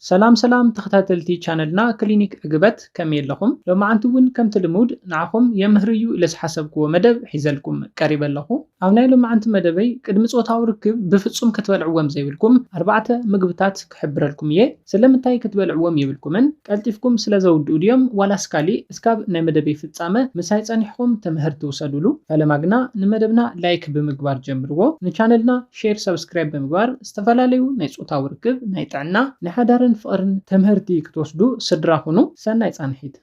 ሰላም ሰላም ተኸታተልቲ ቻነልና ክሊኒክ ዕግበት፣ ከመይ ኣለኹም? ሎማዓንቲ እውን ከምቲ ልሙድ ንዓኹም የምህር እዩ ኢለ ዝሓሰብክዎ መደብ ሒዘልኩም ቀሪበ ኣለኹ። ኣብ ናይ ሎማዓንቲ መደበይ ቅድሚ ጾታዊ ርክብ ብፍጹም ክትበልዕዎም ዘይብልኩም ኣርባዕተ ምግብታት ክሕብረልኩም እየ። ስለምንታይ ክትበልዕዎም የብልኩምን? ቀልጢፍኩም ስለ ዘውድኡ ድዮም ዋላስ ካሊእ? እስካብ ናይ መደበይ ፍጻመ ምሳይ ጸኒሕኩም ትምህርቲ ውሰዱሉ። ፈለማ ግና ንመደብና ላይክ ብምግባር ጀምርዎ። ንቻነልና ሼር፣ ሰብስክራይብ ብምግባር ዝተፈላለዩ ናይ ጾታዊ ርክብ፣ ናይ ጥዕና፣ ናይ ሓዳርን ፍቕርን ትምህርቲ ክትወስዱ ስድራ ኩኑ። ሰናይ ጻንሒት።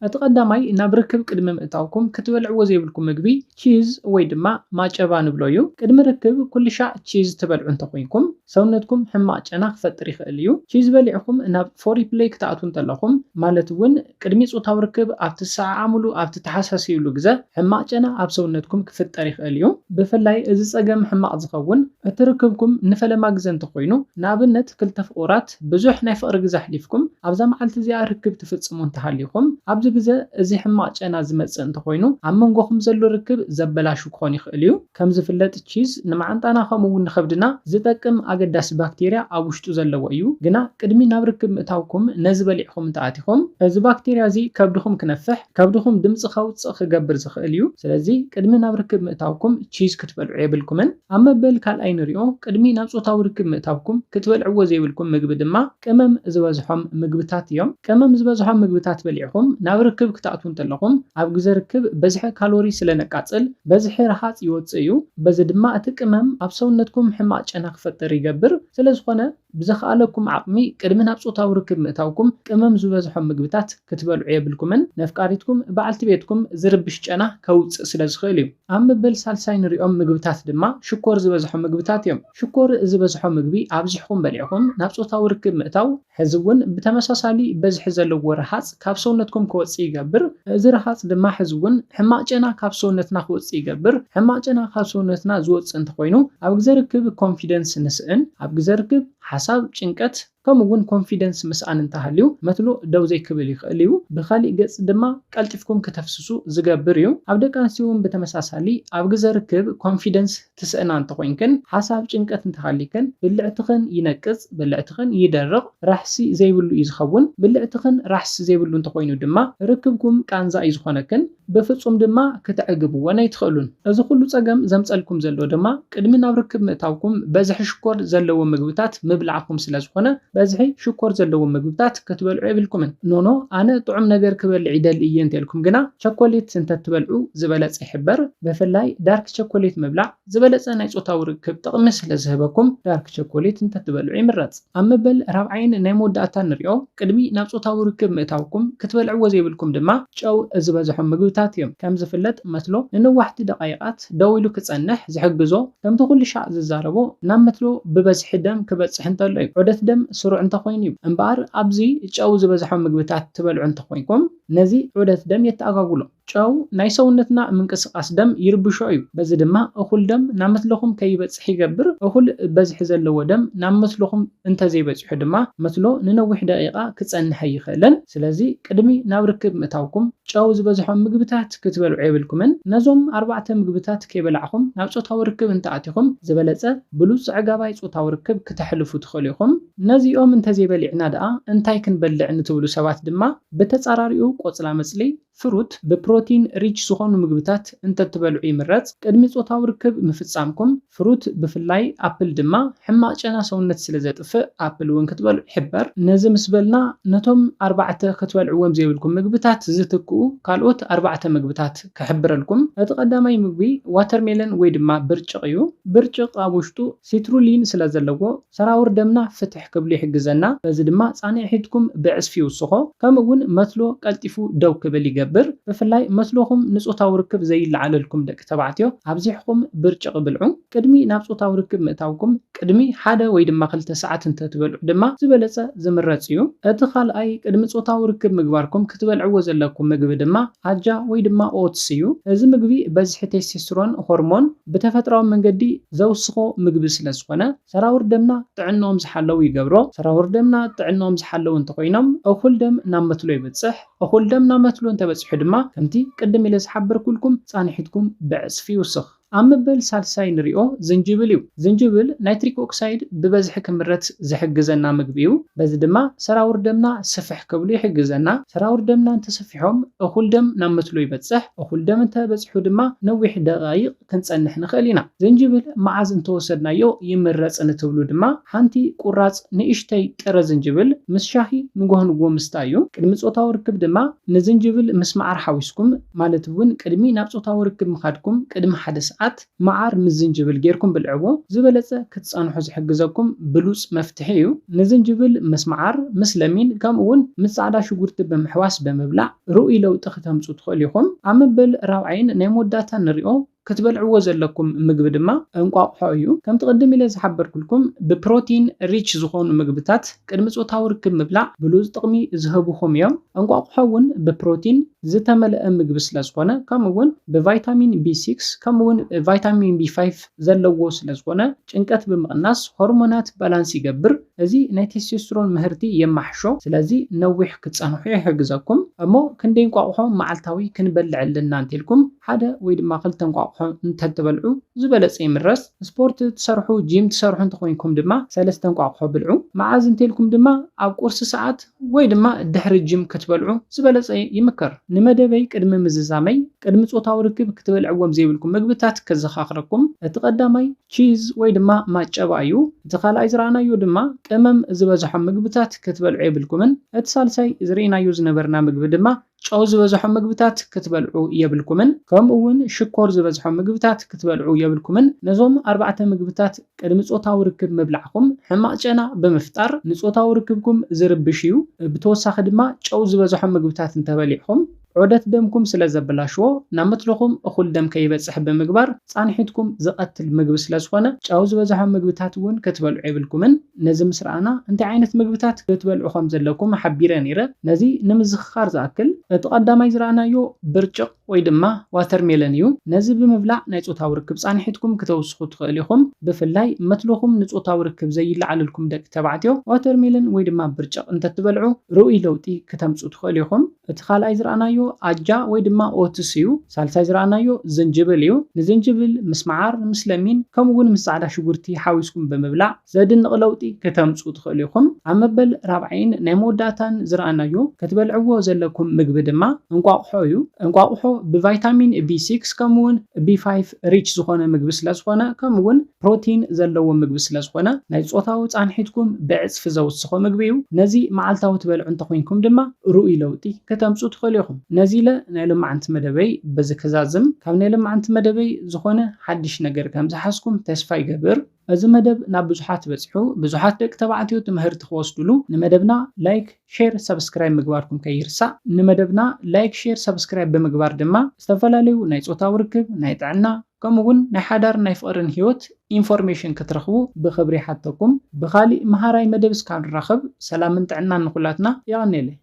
እቲ ቀዳማይ ናብ ርክብ ቅድሚ ምእታውኩም ክትበልዕዎ ዘይብልኩም ምግቢ ቺዝ ወይ ድማ ማጨባ ንብሎ እዩ። ቅድሚ ርክብ ኩሉ ሻዕ ቺዝ ትበልዑ እንተኾይንኩም ሰውነትኩም ሕማቕ ጨና ክፈጥር ይኽእል እዩ። ቺዝ በሊዕኹም ናብ ፎሪፕሌይ ክትኣትዉ እንተለኹም ማለት እውን ቅድሚ ጾታዊ ርክብ ኣብ ትሰዓዓምሉ ኣብ ትተሓሳሰዩሉ ግዘ ሕማቕ ጨና ኣብ ሰውነትኩም ክፍጠር ይኽእል እዩ። ብፍላይ እዚ ጸገም ሕማቕ ዝኸውን እቲ ርክብኩም ንፈለማ ግዘ እንተኾይኑ፣ ንኣብነት ክልተ ፍቑራት ብዙሕ ናይ ፍቕሪ ግዘ ኣሕሊፍኩም ኣብዛ መዓልቲ እዚኣ ርክብ ትፍጽሙ እንተሃሊኹም፣ ኣብዚ ግዘ እዚ ሕማቕ ጨና ዝመጽእ እንተኾይኑ ኣብ መንጎኹም ዘሎ ርክብ ዘበላሹ ክኾን ይኽእል እዩ። ከም ዝፍለጥ ቺዝ ንመዓንጣና ከምኡ እውን ንኸብድና ዝጠቅም ኣገዳሲ ባክቴርያ ኣብ ውሽጡ ዘለዎ እዩ። ግና ቅድሚ ናብ ርክብ ምእታውኩም ነዚ በሊዕኹም እንተኣቲኹም እዚ ባክቴርያ እዚ ከብድኹም ክነፍሕ፣ ከብድኹም ድምፂ ከውፅእ ክገብር ዝኽእል እዩ። ስለዚ ቅድሚ ናብ ርክብ ምእታውኩም ቺዝ ክትበልዑ የብልኩምን። ኣብ መበል ካልኣይ ንሪኦ፣ ቅድሚ ናብ ጾታዊ ርክብ ምእታውኩም ክትበልዕዎ ዘይብልኩም ምግቢ ድማ ቅመም ዝበዝሖም ምግብታት እዮም። ቅመም ዝበዝሖም ምግብታት በሊዕኹም ናብ ርክብ ክትኣትዉ እንተለኹም ኣብ ግዘ ርክብ በዝሒ ካሎሪ ስለ ነቃፅል በዝሒ ረሃፅ ይወፅእ እዩ። በዚ ድማ እቲ ቅመም ኣብ ሰውነትኩም ሕማቕ ጨና ክፈጥር ይገብር። ስለዝኾነ ብዝኸኣለኩም ዓቕሚ ቅድሚ ናብ ጾታዊ ርክብ ምእታውኩም ቅመም ዝበዝሖም ምግብታት ክትበልዑ የብልኩምን። ነፍቃሪትኩም በዓልቲ ቤትኩም ዝርብሽ ጨና ከውፅእ ስለ ዝኽእል እዩ። ኣብ መበል ሳልሳይ ንሪኦም ምግብታት ድማ ሽኮር ዝበዝሖ ምግብታት እዮም። ሽኮር ዝበዝሖ ምግቢ ኣብዚሕኩም በሊዕኹም ናብ ጾታዊ ርክብ ምእታው ሕዚ እውን ብተመሳሳሊ በዝሒ ዘለዎ ረሃፅ ካብ ሰውነትኩም ክወፅእ ይገብር። እዚ ረሃፅ ድማ ሕዚ እውን ሕማቕ ጨና ካብ ሰውነትና ክወፅእ ይገብር። ሕማቕ ጨና ካብ ሰውነትና ዝወፅእ እንተኾይኑ ኣብ ግዘ ርክብ ኮንፊደንስ ንስእን፣ ኣብ ግዘ ርክብ ሓሳብ፣ ጭንቀት ከምኡ እውን ኮንፊደንስ ምስኣን እንተሃልዩ መትሎ ደው ዘይክብል ይኽእል እዩ። ብኻሊእ ገፅ ድማ ቀልጢፍኩም ከተፍስሱ ዝገብር እዩ። ኣብ ደቂ ኣንስትዮ እውን ብተመሳሳሊ ኣብ ግዘ ርክብ ኮንፊደንስ ትስእና እንተኾይንክን፣ ሓሳብ ጭንቀት እንተሃሊክን፣ ብልዕትኽን ይነቅጽ፣ ብልዕትኽን ይደርቕ፣ ራሕሲ ዘይብሉ እዩ ዝኸውን። ብልዕትኽን ራሕሲ ዘይብሉ እንተኾይኑ ድማ ርክብኩም ቃንዛ እዩ ዝኾነክን፣ ብፍጹም ድማ ክትዕግብወን ኣይትኽእሉን። እዚ ኩሉ ጸገም ዘምጸልኩም ዘሎ ድማ ቅድሚ ናብ ርክብ ምእታውኩም በዝሒ ሽኮር ዘለዎ ምግብታት ምብላዕኩም ስለ ዝኾነ፣ በዝሒ ሽኮር ዘለዎም ምግብታት ክትበልዑ የብልኩምን። ኖኖ፣ ኣነ ጥዑም ነገር ክበልዕ ይደሊ እየ እንተልኩም ግና ቸኮሌት እንተትበልዑ ዝበለጸ ይሕበር። ብፍላይ ዳርክ ቸኮሌት ምብላዕ ዝበለጸ ናይ ጾታዊ ርክብ ጥቕሚ ስለ ዝህበኩም ዳርክ ቸኮሌት እንተትበልዑ ይምረጽ። ኣብ መበል ራብዓይን ናይ መወዳእታን ንሪኦ፣ ቅድሚ ናብ ጾታዊ ርክብ ምእታውኩም ክትበልዕዎ ዘይብልኩም ድማ ጨው ዝበዝሖም ምግብታት እዮም። ከም ዝፍለጥ መትሎ ንነዋሕቲ ደቓይቓት ደው ኢሉ ክጸንሕ ዝሕግዞ፣ ከምቲ ኩሉ ሻዕ ዝዛረቦ ናብ መትሎ ብበዝሒ ደም ክበጽሕ እንተሎ እዩ። ዑደት ደም ስሩዕ እንተኾይኑ እዩ። እምበኣር ኣብዚ ጨው ዝበዝሖም ምግብታት ትበልዑ እንተኾይንኩም ነዚ ዑደት ደም የተኣጓጉሎ። ጨው ናይ ሰውነትና ምንቅስቓስ ደም ይርብሾ እዩ። በዚ ድማ እኹል ደም ናብ መትሎኹም ከይበጽሕ ይገብር። እኹል በዝሒ ዘለዎ ደም ናብ መትሎኹም እንተዘይበጺሑ ድማ መትሎ ንነዊሕ ደቂቓ ክጸንሕ ኣይኽእልን። ስለዚ ቅድሚ ናብ ርክብ ምእታውኩም ጨው ዝበዝሖም ምግብታት ክትበልዑ የብልኩምን። ነዞም ኣርባዕተ ምግብታት ከይበላዕኹም ናብ ጾታዊ ርክብ እንተኣቲኹም ዝበለጸ ብሉጽ ኣዕጋባይ ጾታዊ ርክብ ክተሕልፉ ትኽእሉ ኢኹም። ነዚኦም እንተዘይበሊዕና ደኣ እንታይ ክንበልዕ ንትብሉ ሰባት ድማ ብተጻራሪኡ ቆጽላ መጽሊ፣ ፍሩት ብፕሮቲን ሪች ዝኾኑ ምግብታት እንተትበልዑ ይምረጽ። ቅድሚ ጾታዊ ርክብ ምፍጻምኩም ፍሩት ብፍላይ ኣፕል ድማ ሕማቕ ጨና ሰውነት ስለ ዘጥፍእ ኣፕል እውን ክትበልዑ ይሕበር። ነዚ ምስ በልና ነቶም ኣርባዕተ ክትበልዕዎም ዘይብልኩም ምግብታት ዝትክኡ ካልኦት ኣርባዕተ ምግብታት ክሕብረልኩም። እቲ ቀዳማይ ምግቢ ዋተርሜለን ወይ ድማ ብርጭቕ እዩ። ብርጭቕ ኣብ ውሽጡ ሲትሩሊን ስለ ዘለዎ ሰራውር ደምና ፍትሕ ክብሉ ይሕግዘና። በዚ ድማ ጻንሒትኩም ብዕጽፊ ይውስኾ። ከምኡ እውን መትሎ ቀልጢፉ ደው ክብል ይገብር። ብፍላይ መትሎኹም ንጾታዊ ርክብ ዘይለዓለልኩም ደቂ ተባዕትዮ ኣብዚሕኩም ብርጭቕ ብልዑ። ቅድሚ ናብ ጾታዊ ርክብ ምእታውኩም ቅድሚ ሓደ ወይ ድማ ክልተ ሰዓት እንተትበልዑ ድማ ዝበለጸ ዝምረጽ እዩ። እቲ ካልኣይ ቅድሚ ጾታዊ ርክብ ምግባርኩም ክትበልዕዎ ዘለኩም ምግቢ ድማ ኣጃ ወይ ድማ ኦትስ እዩ። እዚ ምግቢ በዝሒ ቴስቴስትሮን ሆርሞን ብተፈጥራዊ መንገዲ ዘውስኾ ምግቢ ስለ ዝኾነ ሰራውር ደምና ጥዕንኦም ዝሓለዉ ይገብሮ። ሰራውር ደምና ጥዕንኦም ዝሓለዉ እንተኾይኖም እኹል ደም ናብ መትሎ ይበጽሕ። እኹል ደም ናብ መትሎ እንተበጺሑ ድማ ከምቲ ቅድም ኢለ ዝሓበርኩልኩም ጻንሒትኩም ብዕጽፊ ይውስኽ። ኣብ መበል ሳልሳይ ንሪኦ ዝንጅብል እዩ። ዝንጅብል ናይትሪክ ኦክሳይድ ብበዝሒ ክምረት ዝሕግዘና ምግቢ እዩ። በዚ ድማ ሰራውር ደምና ስፍሕ ክብሉ ይሕግዘና። ሰራውር ደምና እንተሰፊሖም እኹል ደም ናብ መትሎ ይበፅሕ። እኹል ደም እንተበፅሑ ድማ ነዊሕ ደቃይቕ ክንፀንሕ ንኽእል ኢና። ዝንጅብል መዓዝ እንተወሰድናዮ ይምረፅ ንትብሉ ድማ ሓንቲ ቁራፅ ንእሽተይ ጥረ ዝንጅብል ምስ ሻሂ ንጎህ ንጎ ምስታይ እዩ። ቅድሚ ፆታዊ ርክብ ድማ ንዝንጅብል ምስ መዓር ሓዊስኩም ማለት እውን ቅድሚ ናብ ፆታዊ ርክብ ምኻድኩም ቅድሚ ሓደ ሰዓት መዓር ምስ ዝንጅብል ጌርኩም ብልዕዎ ዝበለፀ ክትፀንሑ ዝሕግዘኩም ብሉፅ መፍትሒ እዩ። ንዝንጅብል ምስ መዓር ምስ ለሚን ከምኡ እውን ምስ ፃዕዳ ሽጉርቲ ብምሕዋስ ብምብላዕ ርኡይ ለውጢ ክተምፁ ትኽእሉ ኢኹም። ኣብ መበል ራብዓይን ናይ መወዳእታ ንሪኦ ክትበልዕዎ ዘለኩም ምግቢ ድማ እንቋቑሖ እዩ። ከምቲ ቅድም ኢለ ዝሓበርኩልኩም ብፕሮቲን ሪች ዝኾኑ ምግብታት ቅድሚ ፆታዊ ርክብ ምብላዕ ብሉፅ ጥቕሚ ዝህቡኹም እዮም። እንቋቑሖ እውን ብፕሮቲን ዝተመልአ ምግቢ ስለ ዝኾነ ከምኡ እውን ብቫይታሚን ቢ ሲክስ ከምኡ እውን ቫይታሚን ቢ ፋይቭ ዘለዎ ስለ ዝኾነ ጭንቀት ብምቕናስ ሆርሞናት ባላንስ ይገብር። እዚ ናይ ቴስቴስትሮን ምህርቲ የማሕሾ። ስለዚ ነዊሕ ክትፀንሑ ይሕግዘኩም። እሞ ክንደይ እንቋቑሖ መዓልታዊ ክንበልዕ ኣለና እንተልኩም ሓደ ወይ ድማ ክልተ እንቋቑሖ እንተትበልዑ ዝበለፀ ይምረፅ። ስፖርት ትሰርሑ ጂም ትሰርሑ እንተኮይንኩም ድማ ሰለስተ እንቋቑሖ ብልዑ። መዓዝ እንተልኩም ድማ ኣብ ቁርሲ ሰዓት ወይ ድማ ድሕሪ ጂም ክትበልዑ ዝበለፀ ይምከር። ንመደበይ ቅድሚ ምዝዛመይ ቅድሚ ፆታዊ ርክብ ክትበልዕዎም ዘይብልኩም ምግብታት ከዘኻኽረኩም። እቲ ቀዳማይ ቺዝ ወይ ድማ ማጨባ እዩ። እቲ ካልኣይ ዝረኣናዮ ድማ ቅመም ዝበዝሖም ምግብታት ክትበልዑ የብልኩምን። እቲ ሳልሳይ ዝርኢናዮ ዝነበርና ምግቢ ድማ ጨው ዝበዝሖ ምግብታት ክትበልዑ የብልኩምን። ከምኡ እውን ሽኮር ዝበዝሖ ምግብታት ክትበልዑ የብልኩምን። ነዞም ኣርባዕተ ምግብታት ቅድሚ ፆታዊ ርክብ ምብላዕኩም ሕማቕ ጨና ብምፍጣር ንፆታዊ ርክብኩም ዝርብሽ እዩ። ብተወሳኺ ድማ ጨው ዝበዝሖ ምግብታት እንተበሊዕኹም ዑደት ደምኩም ስለ ዘበላሽዎ ናብ መትልኹም እኹል ደም ከይበፅሕ ብምግባር ፃንሒትኩም ዝቐትል ምግቢ ስለ ዝኾነ ጨው ዝበዝሖ ምግብታት እውን ክትበልዑ የብልኩምን። ነዚ ምስ ረኣና እንታይ ዓይነት ምግብታት ክትበልዑ ከም ዘለኩም ሓቢረ ነይረ። ነዚ ንምዝኽኻር ዝኣክል እቲ ቀዳማይ ዝረኣናዮ ብርጭቕ ወይ ድማ ዋተርሜለን እዩ። ነዚ ብምብላዕ ናይ ፆታዊ ርክብ ፃንሒትኩም ክተውስኹ ትኽእሉ ኢኹም። ብፍላይ መትልኹም ንፆታዊ ርክብ ዘይለዓለልኩም ደቂ ተባዕትዮ ዋተርሜለን ወይ ድማ ብርጭቕ እንተትበልዑ ርኡይ ለውጢ ክተምፁ ትኽእሉ ኢኹም። እቲ ካልኣይ ዝረኣናዮ ኣጃ ወይ ድማ ኦትስ እዩ። ሳልሳይ ዝረኣናዮ ዝንጅብል እዩ። ንዝንጅብል ምስ መዓር፣ ምስ ለሚን ከምኡ እውን ምስ ፃዕዳ ሽጉርቲ ሓዊስኩም ብምብላዕ ዘድንቕ ለውጢ ክተምፁ ትኽእሉ ኢኹም። ኣብ መበል ራብዓይን ናይ መወዳእታን ዝረኣናዮ ክትበልዕዎ ዘለኩም ምግቢ ድማ እንቋቑሖ እዩ። እንቋቑሖ ብቫይታሚን ቢ ሲክስ ከምኡ እውን ቢ ፋይቭ ሪች ዝኾነ ምግቢ ስለ ዝኾነ ከምኡ እውን ፕሮቲን ዘለዎ ምግቢ ስለ ዝኾነ ናይ ፆታዊ ፃንሒትኩም ብዕፅፊ ዘውስኾ ምግቢ እዩ። ነዚ መዓልታዊ ትበልዑ እንተኮይንኩም ድማ ርኡይ ለውጢ ከተምፁ ትኽእሉ ኢኹም። ነዚ ኢለ ናይ ሎማዓንቲ መደበይ በዚ ክዛዝም። ካብ ናይ ሎማዓንቲ መደበይ ዝኾነ ሓድሽ ነገር ከም ዝሓዝኩም ተስፋ ይገብር። እዚ መደብ ናብ ብዙሓት በፂሑ ብዙሓት ደቂ ተባዕትዮ ትምህርቲ ክወስድሉ ንመደብና ላይክ፣ ሼር፣ ሰብስክራይብ ምግባርኩም ከይርሳእ። ንመደብና ላይክ፣ ሼር፣ ሰብስክራይብ ብምግባር ድማ ዝተፈላለዩ ናይ ፆታዊ ርክብ፣ ናይ ጥዕና ከምኡ እውን ናይ ሓዳር ናይ ፍቕርን ህይወት ኢንፎርሜሽን ክትረኽቡ ብኽብሪ ይሓተኩም። ብኻሊእ መሃራይ መደብ እስካብ ንራኸብ ሰላምን ጥዕናን ንኹላትና። የቐኔለይ።